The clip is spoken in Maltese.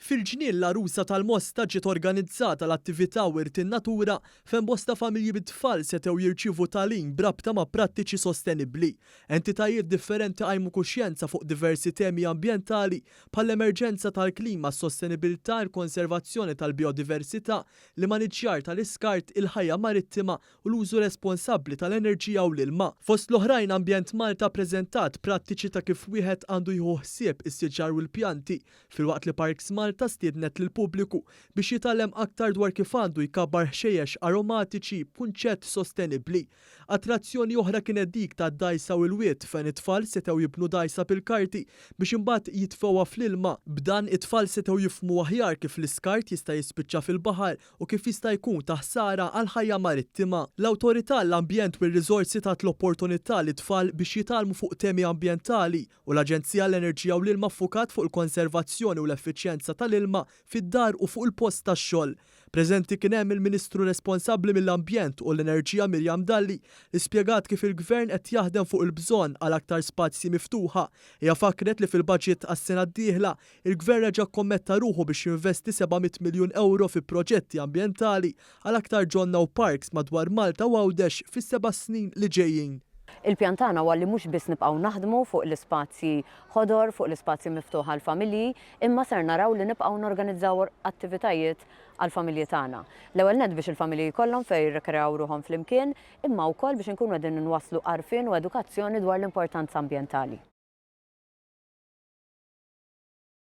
Fil-Ġnien l-Għarusa tal-Mosta ġiet organizzata l-attività Wirt in-Natura fejn bosta familji bit-tfal setgħu jirċievu tagħlim b'rabta ma' prattiċi sostenibbli. Entitajiet differenti qajmu kuxjenza fuq diversi temi ambjentali bħall-emerġenza tal-klima, s-sostenibilità, il-konservazzjoni tal-bijodiversità, l-immaniġġjar tal-iskart, il-ħajja marittima u l-użu responsabbli tal-enerġija u l-ilma. Fost l-oħrajn Ambjent Malta ppreżentat prattiċi ta' kif wieħed għandu jieħu ħsieb is-siġar u l-pjanti filwaqt li Parks Malta stiednet lill-pubbliku biex jitgħallem aktar dwar kif għandu jkabbar ħxejjex aromatiċi b'kunċett sostenibbli. Attrazzjoni oħra kienet dik tad-dgħajsa u l-wied fejn it-tfal setgħu jibnu dgħajsa bil-karti biex imbagħad jitfgħuha fl-ilma. B'dan, it-tfal setgħu jifhmu aħjar kif l-iskart jista' jispiċċa fil-baħar u kif jista' jkun ta' ħsara għall-ħajja marittima. L-Awtorità għall-Ambjent u r-Riżorsi tat l-opportunità lit-tfal biex jitgħallmu fuq temi ambjentali u l-Aġenzija għall-Enerġija u l-Ilma ffukat fuq il-konservazzjoni u l-effiċjenza tal-ilma fid-dar u fuq il-post tax-xogħol. Preżenti kien hemm il-Ministru responsabbli mill-Ambjent u l-Enerġija Miriam Dalli li spjegat kif il-Gvern qed jaħdem fuq il-bżonn għal aktar spazji miftuħa. Hija fakkret li fil-baġit għas-sena d-dieħla, il-Gvern reġa' kkommetta ruħu biex jinvesti 700 miljun ewro fi proġetti ambjentali għal aktar ġonna u parks madwar Malta u Għawdex fis-seba' snin li ġejjin. Il-pjan tagħna huwa li mhux biss nibqgħu naħdmu fuq l-ispazji ħodor, fuq l-ispazji miftuħa għall-familji, imma ser naraw li nibqgħu norganizzaw attivitajiet għall-familji tagħna. L-ewwel nett biex il-familji jkollhom fejn jirrikreaw ruħhom flimkien, imma wkoll biex inkunu qegħdin inwasslu għarfien u edukazzjoni dwar l-importanza ambjentali.